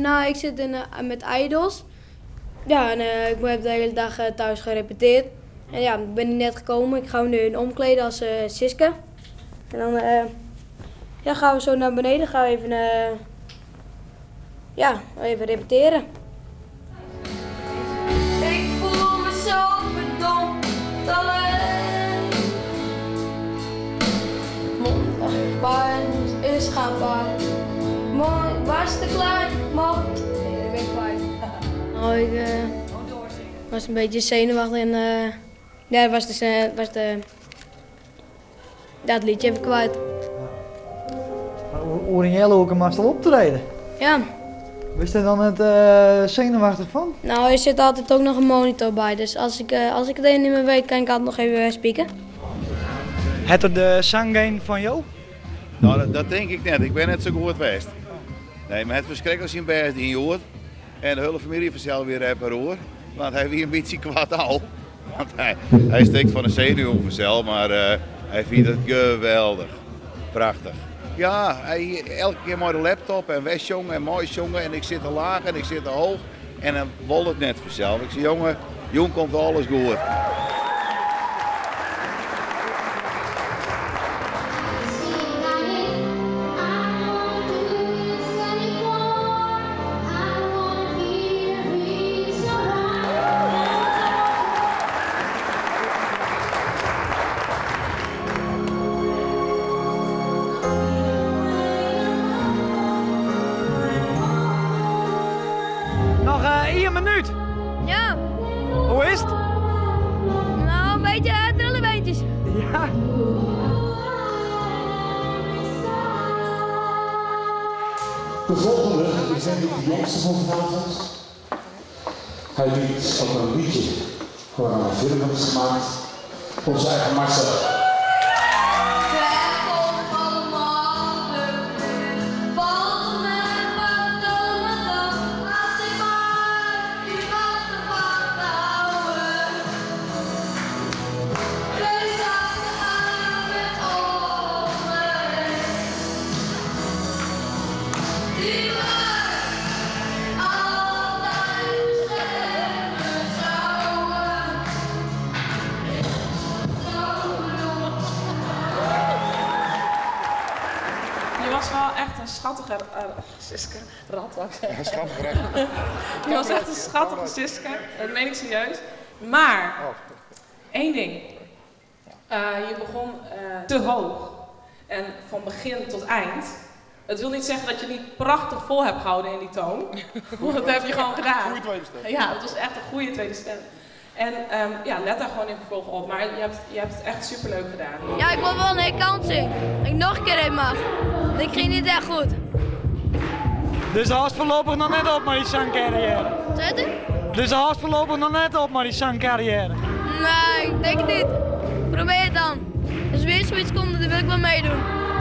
Nou, ik sit in, met Idols. Ja, en ik heb de hele dag thuis gerepeteerd. En ja, ik ben net gekomen. Ik ga me nu omkleden als Siska. En dan ja, gaan we zo naar beneden. Gaan we even, ja, even repeteren. Ik voel me zo verdomd alleen. Mond is gaanbaar. Mooi was te klein, maar nee, dat ben ik kwijt. Oh, ik was een beetje zenuwachtig en ja, was de, was de, ja, het liedje even kwijt. Maar oer in Jelle ook een al optreden? Ja. Was je dan het zenuwachtig van? Nou, er zit altijd ook nog een monitor bij, dus als ik het een niet meer weet, kan ik altijd nog even spieken. Het er de zangeen van jou? Nou, dat denk ik net. Ik ben net zo goed geweest. Nee, maar het verschrikkelijk zijn best in Jood. En de hele familie vanzelf weer hebben hoor. Want hij wie een beetje kwaad al. Want hij steekt van de zenuwen vanzelf, maar hij vindt het geweldig. Prachtig. Ja, hij, elke keer maar de laptop en wegjongen en mooi jongen en ik zit te laag en ik zit te hoog. En dan wil het net vanzelf. Ik zeg, jongen, jong komt alles goed. Nog 1 minuut. Ja. Hoe is het? Nou, een beetje trillenbeentjes. Ja. De volgende is denk ik de jongste van vanavond. Hij liet ook een liedje voor een film is gemaakt. Onze eigen Marcel. Je was wel echt een schattige Siske. Rat, wou ik zeggen. Een schattige rat. Je was echt een schattige Siske, dat meen ik serieus. Maar, één ding. Je begon te hoog. En van begin tot eind. Het wil niet zeggen dat je niet prachtig vol hebt gehouden in die toon. Want dat heb je gewoon gedaan. Goeie tweede stem. Ja, het was echt een goede tweede stem. En ja, let daar gewoon in vervolg op. Maar je hebt het echt superleuk gedaan. Ja, ik wil wel een herkansing. Dat ik nog een keer heen mag. Want ik ging niet echt goed. Dus de haast voorlopig nog net op, maar die zangcarrière. Zeg je? Dus de haast voorlopig nog net op, maar die zangcarrière. Nee, ik denk het niet. Probeer het dan. Als er weer zoiets komt, dan wil ik wel meedoen.